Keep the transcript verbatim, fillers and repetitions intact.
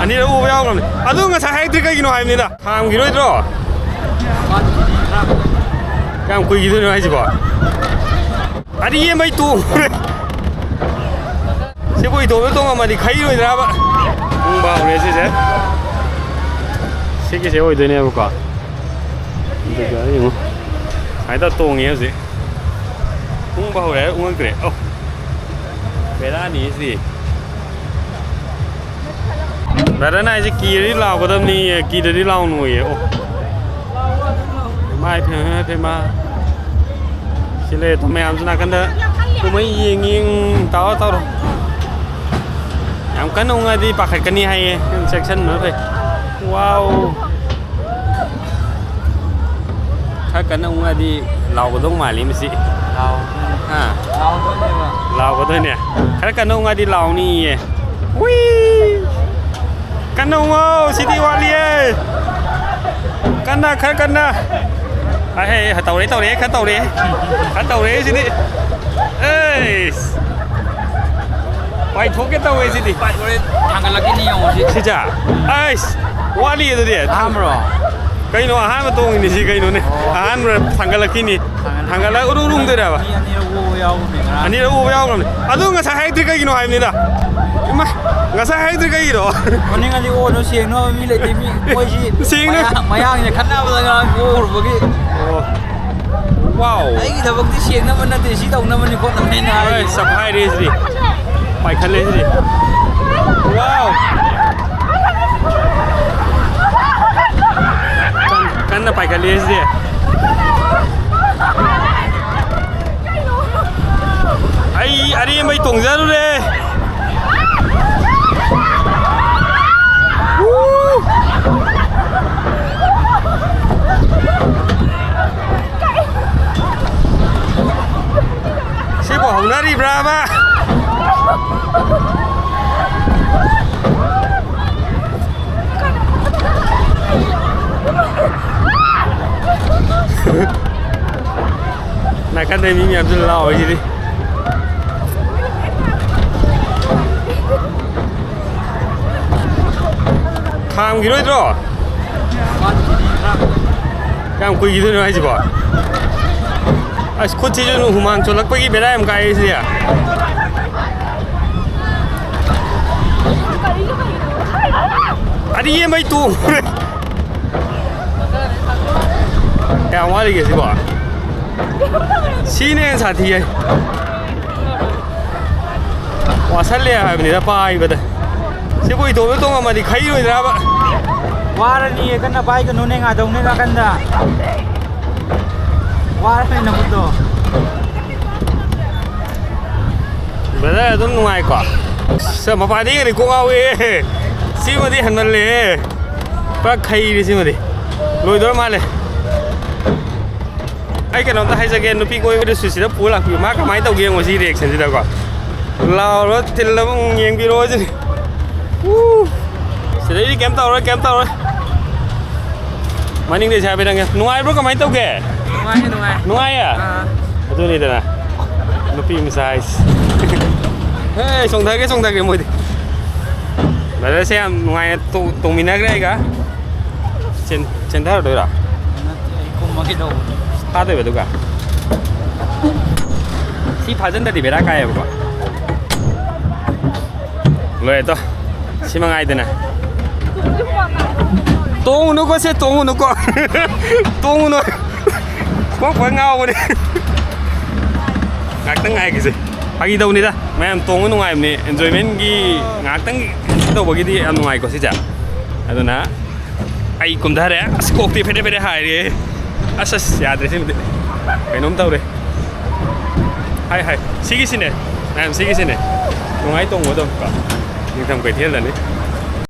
ꯑꯅꯤꯔꯛ ꯎꯕ ꯌꯥꯎꯈ꯭ꯔꯕꯅꯤ꯫ ꯑꯗꯨ ꯉꯁꯥꯏ ꯍꯥꯏꯔꯛꯇ꯭ꯔꯤ ꯀꯩꯒꯤꯅꯣ ꯍꯥꯏꯕꯅꯤꯗ꯫ ꯈꯥꯝꯈꯤꯔꯣꯏꯗ꯭ꯔꯣ? ꯀꯌꯥꯝ ꯀꯨꯏꯈꯤꯗꯣꯏꯅꯣ ꯍꯥꯏꯁꯤꯕꯣ? ꯑꯔꯤ ꯑꯃ ꯑꯩ ꯇꯣꯡꯉꯨꯔꯦ꯫ ꯁꯤꯕꯨ ꯏꯇꯣꯝꯇ ꯇꯣꯡꯉꯝꯃꯗꯤ ꯈꯩꯔꯣꯏꯗ꯭ꯔꯕ? ꯄꯨꯡ ꯐꯥꯎꯔꯦ ꯁꯤꯁꯦ꯫ ꯁꯤꯒꯤꯁꯦ ꯑꯣꯏꯗꯣꯏꯅꯦꯕꯀꯣ꯫ ꯑꯗꯨꯒ ꯌꯦꯡꯉꯨ꯫ ꯁꯨꯃꯥꯏꯅ ꯇꯧꯔ ꯇꯣꯡꯉꯦ ꯍꯧꯖꯤꯛ꯫ ꯎꯪꯕ ꯍꯧꯔꯦ ꯍꯥꯏꯔ ꯎꯪꯉꯛꯇ꯭ꯔꯦ꯫ ꯑꯧ꯫ ꯕꯦꯔꯥꯅꯤ ꯁꯤꯗꯤ꯫ ꯕ꯭ꯔꯗꯔꯅ ꯍꯥꯏꯁꯦ ꯀꯤꯔꯗꯤ ꯂꯥꯎꯒꯗꯕꯅꯤ, ꯀꯤꯗ꯭ꯔꯗꯤ ꯂꯥꯎꯅꯨꯌꯦ꯫ ꯑꯣ꯫ ꯏꯃꯥ ꯏꯄꯦꯝꯃ, ꯏꯃꯥ ꯏꯄꯦꯝꯃ꯫ ꯁꯤ ꯂꯩꯔꯦ ꯃꯌꯥꯝꯁꯨ ꯅꯥꯀꯟꯗ ꯀꯨꯝꯍꯩ ꯌꯦꯡꯉꯤ꯫ ꯎꯝ, ꯇꯧꯔꯣ, ꯇꯧꯔꯣ꯫ ꯌꯥꯝ ꯀꯟꯅ ꯎꯪꯉꯗꯤ ꯄꯥꯈꯠꯀꯅꯤ ꯍꯥꯏꯌꯦ꯫ ꯆꯦꯛꯁꯤꯟꯕꯅ ꯐꯩ꯫ ꯋꯥꯎ꯫ ꯈꯔ ꯀꯟꯅ ꯎꯪꯉꯗꯤ ꯂꯥꯎꯒꯗꯧ ꯃꯥꯜꯂꯤ ꯃꯁꯤ꯫ ꯂꯥꯎ-, ꯍꯥ? ꯂꯥꯎꯗꯣꯏꯅꯦꯕ꯫ ꯂꯥꯎꯒꯗꯣꯏꯅꯦ꯫ ꯈꯔ ꯀꯟꯅ ꯎꯪꯉꯗꯤ ꯂꯥꯎꯅꯤꯌꯦ꯫ ꯋꯤ! ꯀꯟꯅ ꯎꯪꯉꯣ, ꯁꯤꯗꯤ ꯋꯥꯠꯂꯤꯌꯦ꯫ ꯀꯟꯅ, ꯈꯔ ꯀꯟꯅ꯫ ꯑꯍꯦ, ꯇꯧꯔꯦ, ꯇꯧꯔꯦ, ꯈꯔ ꯇꯧꯔꯦ꯫ ꯈꯔ ꯇꯧꯔꯦ ꯁꯤꯗꯤ꯫ ꯑꯦꯁ꯫ ꯄꯥꯏꯊꯣꯛꯀꯦ ꯇꯧꯋꯦ ꯁꯤꯗꯤ꯫ ꯄꯥꯏ-, ꯍꯣꯔꯦꯟ ꯊꯥꯡꯒꯠꯂꯛꯈꯤꯅꯤ ꯌꯦꯡꯉꯣ ꯁꯤ꯫ ꯁꯤꯖꯥ? ꯑꯩꯁ, ꯋꯥꯠꯂꯤ ꯑꯗꯨꯗꯤ꯫ ꯑꯍꯥꯟꯕꯔꯣ? ꯀꯩꯅꯣ ꯑꯍꯥꯟꯕ ꯇꯣꯡꯉꯤꯅꯤ ꯁꯤ ꯀꯩꯅꯣꯅꯦ꯫ ꯑꯣ꯫ ꯑꯍꯥꯟꯕ ꯊꯥꯡꯒꯠꯂꯛꯈꯤꯅꯤ꯫ ꯊꯥꯡꯒꯠꯂꯛ-, ꯊꯥꯡꯒꯠꯂꯛ ꯎꯔꯨ ꯎꯔꯨ ꯎꯪꯗꯣꯏꯔꯕ? ꯃꯤ ꯑꯅꯤꯔꯛ ꯑꯣꯕ ꯌꯥꯎꯈ꯭ꯔꯕꯅꯦ ꯉꯔꯥꯡ꯫ ꯑꯅꯤꯔꯛ ꯎꯕ ꯌꯥꯎꯈ꯭ꯔꯕꯅꯦ꯫ ꯑꯗꯨ ꯉꯁꯥꯏ ꯍꯥꯏꯔꯛꯇ꯭ꯔꯤ ꯀꯩꯒꯤꯅꯣ ꯍꯥꯏꯕꯅꯤꯗ꯫ ꯏꯃꯥ, ꯉꯁꯥꯏ ꯍꯥꯏꯔꯛꯇ꯭ꯔꯤ ꯀꯩꯒꯤꯅꯣ? ꯃꯅꯤꯡ ꯑꯅꯤ ꯑꯣꯅ ꯁꯦꯡꯅꯕ ꯃꯤ ꯂꯩꯇꯦ꯫ ꯃꯤ ꯃꯣꯏꯁꯤ ꯁꯦꯡꯅ-, ꯃꯌꯥꯡ-, ꯃꯌꯥꯡꯁꯦ ꯈꯠꯅꯕꯗ ꯉꯔꯥꯡ ꯄꯣꯛꯎꯔꯕꯒꯤ꯫ ꯑꯣ꯫ ꯋꯥꯎ꯫ ꯑꯩꯒꯤ ꯊꯕꯛꯇꯤ ꯁꯦꯡꯅꯕ ꯅꯠꯇꯦ, ꯁꯤ ꯇꯧꯅꯕꯅꯤ ꯈꯣꯠꯅꯕꯅꯤꯅ ꯍꯥꯏ꯫ ꯑꯩ ꯆꯞꯈꯥꯏꯔꯦ ꯁꯤꯗꯤ꯫ ꯄꯥꯏꯈꯠꯂꯦ ꯁꯤꯗꯤ꯫ ꯋꯥꯎ꯫ ꯀꯟ-, ꯀꯟꯅ ꯄꯥꯏꯈꯠꯂꯦ ꯁꯤꯗꯤ꯫ ꯑꯩ ꯑꯔꯦꯝꯕꯩ ꯇꯣꯡꯖꯔꯨꯔꯦ꯫ ꯁꯤꯕꯨ ꯍꯧꯅꯔꯤꯕ꯭ꯔꯥꯕ? ꯅꯥꯀꯟꯗꯩ ꯃꯤ ꯃꯌꯥꯝꯁꯨ ꯂꯥꯎꯔꯤꯁꯤꯗꯤ꯫ ꯈꯥꯝꯈꯤꯔꯣꯏꯗ꯭ꯔꯣ? ꯀꯌꯥꯝ ꯀꯨꯏꯈꯤꯗꯣꯏꯅꯣ ꯍꯥꯏꯁꯤꯕꯣ? ꯑꯁ, ꯈꯨꯠꯁꯤꯁꯨ ꯍꯨꯃꯥꯡ ꯆꯣꯠꯂꯛꯄꯒꯤ ꯕꯦꯔꯥ ꯌꯥꯝ ꯀꯥꯏꯌꯦ ꯁꯤꯗꯤ꯫ ꯑꯗꯤ ꯌꯦꯟꯕꯩ ꯇꯣꯡꯉꯨꯔꯦ꯫ ꯀꯌꯥꯝ ꯋꯥꯠꯂꯤꯒꯦ ꯁꯤꯕꯣ? ꯁꯤꯅ ꯍꯦꯟꯅ ꯁꯥꯊꯤ ꯍꯥꯏ꯫ ꯋꯥꯁꯜꯂꯦ ꯍꯥꯏꯕꯅꯤꯗ ꯄꯥꯏꯕꯗ꯫ ꯁꯤꯕꯨ ꯏꯇꯣꯝꯇ ꯇꯣꯡꯉꯝꯃꯗꯤ ꯈꯩꯔꯣꯏꯗ꯭ꯔꯕ? ꯋꯥꯔꯅꯤꯌꯦ, ꯀꯟꯅ ꯄꯥꯏꯒꯅꯨꯅꯦ, ꯉꯥꯗꯧꯅꯦ ꯅꯥꯀꯟꯗ꯫ ꯋꯥꯔꯅꯤ ꯅꯈꯨꯠꯇꯣ꯫ ꯕ꯭ꯔꯗꯔ ꯑꯗꯨꯝ ꯅꯨꯡꯉꯥꯏꯀꯣ? ꯑꯁ, ꯃꯄꯥꯟꯗ ꯌꯦꯡꯉꯗꯤ ꯀꯣꯛ ꯉꯥꯎꯋꯦ꯫ ꯁꯤꯃꯗꯤ ꯍꯟꯃꯜꯂꯦꯍꯦ꯫ ꯄꯨꯔꯥ ꯈꯩꯔꯦ ꯁꯤꯃꯗꯤ꯫ ꯂꯣꯏꯗꯧꯔ ꯃꯥꯜꯂꯦ꯫ ꯑꯩ ꯀꯩꯅꯣꯝꯇ ꯍꯥꯏꯖꯒꯦ, ꯅꯨꯄꯤ ꯀꯣꯏꯕꯗꯁꯨ ꯁꯤꯗ ꯄꯨꯔ ꯂꯥꯛꯄꯤꯌꯨ꯫ ꯃꯥ ꯀꯃꯥꯏꯅ ꯇꯧꯒꯦ ꯌꯦꯡꯉꯣ ꯁꯤ ꯔꯤꯌꯦꯛꯁꯟꯁꯤꯗꯀꯣ꯫ ꯂꯥꯎꯔ ꯊꯤꯜꯂ ꯑꯃꯨꯛ ꯌꯦꯡꯕꯤꯔꯣ ꯁꯤꯅꯤ꯫ ꯎ꯫ ꯁꯤꯗꯩꯗꯤ ꯀꯩꯝ ꯇꯧꯔꯣꯏ, ꯀꯩꯝ ꯇꯧꯔꯣꯏ꯫ ꯃꯅꯤꯡꯗꯩ ꯁꯤ ꯍꯥꯏꯐꯦꯠ ꯍꯪꯒꯦ꯫ ꯅꯨꯡꯉꯥꯏꯕ꯭ꯔꯣ? ꯀꯃꯥꯏꯅ ꯇꯧꯒꯦ? ꯅꯨꯡꯉꯥꯏꯌꯦ, ꯅꯨꯡꯉꯥꯏ꯫ ꯅꯨꯡꯉꯥꯏꯌꯦ? ꯑꯥ꯫ ꯑꯗꯨꯅꯤꯗꯅ ꯅꯨꯄꯤ ꯃꯆꯥ ꯍꯥꯏꯁꯦ꯫ ꯍꯦ, ꯆꯣꯡꯊꯒꯦ, ꯆꯣꯡꯊꯒꯦ ꯃꯣꯏꯗꯤ꯫ ꯕ꯭ꯔꯗꯔꯁꯦ ꯌꯥꯝ ꯅꯨꯡꯉꯥꯏꯅ ꯇꯣꯡ-, ꯇꯣꯡꯃꯤꯟꯅꯈ꯭ꯔꯦ ꯑꯩꯒ꯫ ꯆꯦꯟ-, ꯆꯦꯟꯊꯔꯗꯣꯏꯔꯣ? ꯅꯠꯇꯦ, ꯑꯩ ꯀꯨꯝꯃꯒꯦ ꯇꯧꯕꯅꯦ꯫ ꯐꯥꯗꯣꯏꯕ ꯑꯗꯨꯒ? ꯁꯤ ꯐꯥꯖꯤꯟꯗꯗꯤ ꯕꯦꯔꯥ ꯀꯥꯏꯌꯦꯕꯀꯣ꯫ ꯂꯣꯏꯔꯦ ꯇꯣ꯫ ꯁꯤ ꯃꯉꯥꯏꯗꯅ꯫ ꯇꯣꯡꯉꯨꯅꯨꯀꯣ ꯁꯦ, ꯇꯣꯡꯉꯨꯅꯨꯀꯣ꯫ ꯇꯣꯡꯉꯨꯅꯨ꯫ ꯀꯣꯛ ꯐꯖꯅ ꯉꯥꯎꯕꯅꯦ꯫ ꯉꯥꯛꯇꯪ ꯉꯥꯏꯈꯤꯁꯦ꯫ ꯐꯥꯒꯤ ꯇꯧꯅꯤꯗ꯫ ꯃꯌꯥꯝ ꯇꯣꯡꯕ ꯅꯨꯡꯉꯥꯏꯕꯅꯦ꯫ ꯑꯦꯟꯖꯣꯏꯃꯦꯟꯒꯤ ꯉꯥꯛꯇꯪ ꯇꯧꯕꯒꯤꯗꯤ ꯌꯥꯝ ꯅꯨꯡꯉꯥꯏꯀꯣ ꯁꯤꯁꯦ꯫ ꯑꯗꯨꯅ ꯑꯩ ꯀꯨꯝꯊꯔꯦ꯫ ꯑꯁ, ꯀꯣꯛꯇꯤ ꯐꯦꯔꯦ ꯐꯦꯔꯦ ꯍꯥꯏꯔꯦ꯫ ꯑꯁ, ꯑꯁ, ꯌꯥꯗ꯭ꯔꯦ ꯁꯤꯃꯗꯤ꯫ ꯀꯩꯅꯣꯝ ꯇꯧꯔꯦ꯫ ꯍꯥꯏ, ꯍꯥꯏ꯫ ꯁꯤꯒꯤꯁꯤꯅꯦ꯫ ꯃꯌꯥꯝ ꯁꯤꯒꯤꯁꯤꯅꯦ꯫ ꯅꯨꯡꯉꯥꯏ ꯇꯣꯡꯕꯗꯣ ꯀꯣ꯫ ꯅꯤꯡꯊꯝ ꯀꯩꯊꯦꯜꯗꯅꯤ꯫